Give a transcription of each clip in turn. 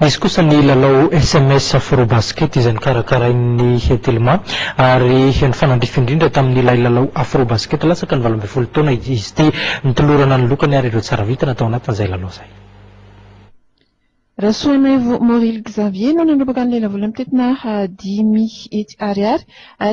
Nisy kosa ny lalao sms Afrobasket izay nokarakarain'ny Telma ary nifanandrify indrindra tamin'ilay lalao Afrobasket latsaka ny 18 taona izy ity. Nitolorana ny lokany ary ireo tsara vintana tao anatin'izay lalao izay. Rasoanaivo Mauril Xavier no nandrombaka ny lelavola mitentina 500 ariary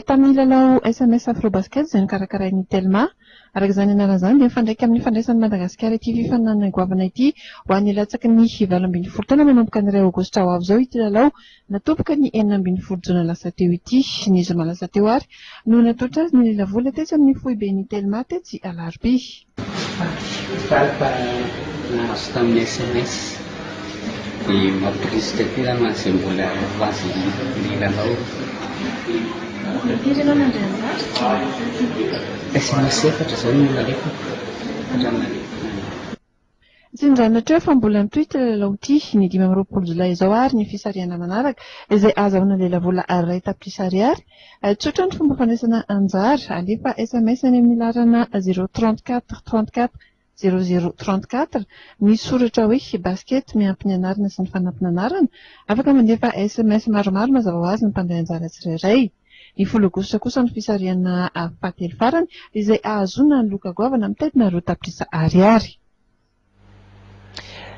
tamin'ny lalao sms Afrobasket izay nokarakarain'ny Telma. Araka izany anarana izany dia mifandraika amin'ny fandraisan'i Madagasikara ity fifaninanana goavana ity ho an'ny latsaky ny 18 taona manomboka ny 1 aogositra ho avy izao ity lalao natomboka ny 16 jona lasa teo ity. Ny zoma lasa teo ary no natolotra azy ny lelavola tetsy amin'ny foiben'ny Telma tetsy Alarobia. Faly fa nahazo tamin'ny sms dia mampirisika aty zany ho an'izay mbola ho azy hilalao. Impiry ianao nandray anjara? SMS efatra izao no nalefako, efatra no nalefako. Tsy nijanona hatreo fa mbola mitohy ity lalao ity ny 25 jolay izao ary ny fisarihana manaraka izay ahazahoana lelavola 1 tapitrisa ariary. Tsotra ny fomba fandraisana anjara, alefa sms any amin'ny laharana 0 34 34 00 34 misy soratra hoe basket miampy ny anarana sy ny fanampin'anarana. Afaka mandefa sms maromaro mazava ho azy ny mpandray anjara tsirairay. Ny 10 aogositra kosa ny fisarihana fahatelo farany izay ahazoana ny loka goavana mitentina 2 tapitrisa ariary.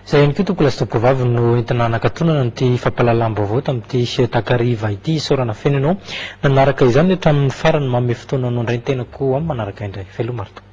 Izay ihany koa, tompoko lahy sy tompoko vavy, no entina hanakatonana nyity fampahalalam-baovao tamin'ity takariva ity. Isaorana feno ianao nanaraka izany hatramin'ny farany. Manome fotoana anao indray ny tenako amin'ny manaraka indray. Veloma ry tompoko.